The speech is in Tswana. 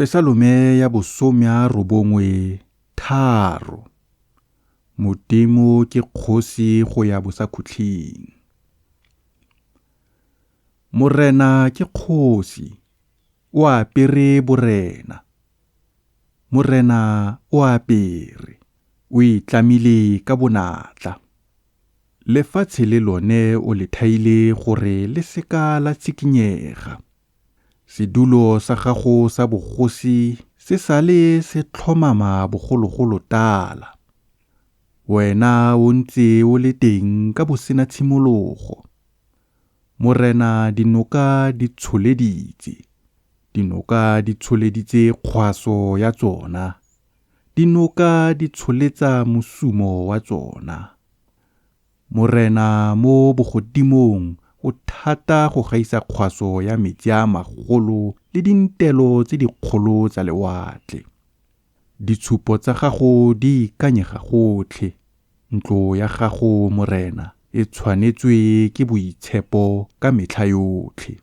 Pesalome ya bosomea robongwe tharo. Modimo ke kgosi go ya bosakhutleng. Morena ke kgosi, o apere borena. Morena o apere, o itlamile ka bonatla. Lefatshe le lone o le thaile gore le se ka la tshikinyega. Sedulo sa gago sa bogosi se sale se tlhomama bogologolo tala. Wena o ntse o le teng ka bosenatshimologo. Morena dinoka di tsholeditse, dinoka di tsholeditse kgwaso ya tsona, dinoka di tsholetsa mosumo wa tsona. Morena mo bogodimong o thata go gaisa kgwaso ya metsi a magolo le dintelo tse dikgolo tsa lewatle. Ditshupo tsa gago di ikanyega gotlhe, ntlo ya gago, Morena, e tshwanetswe ke boitshepo ka metlha yotlhe.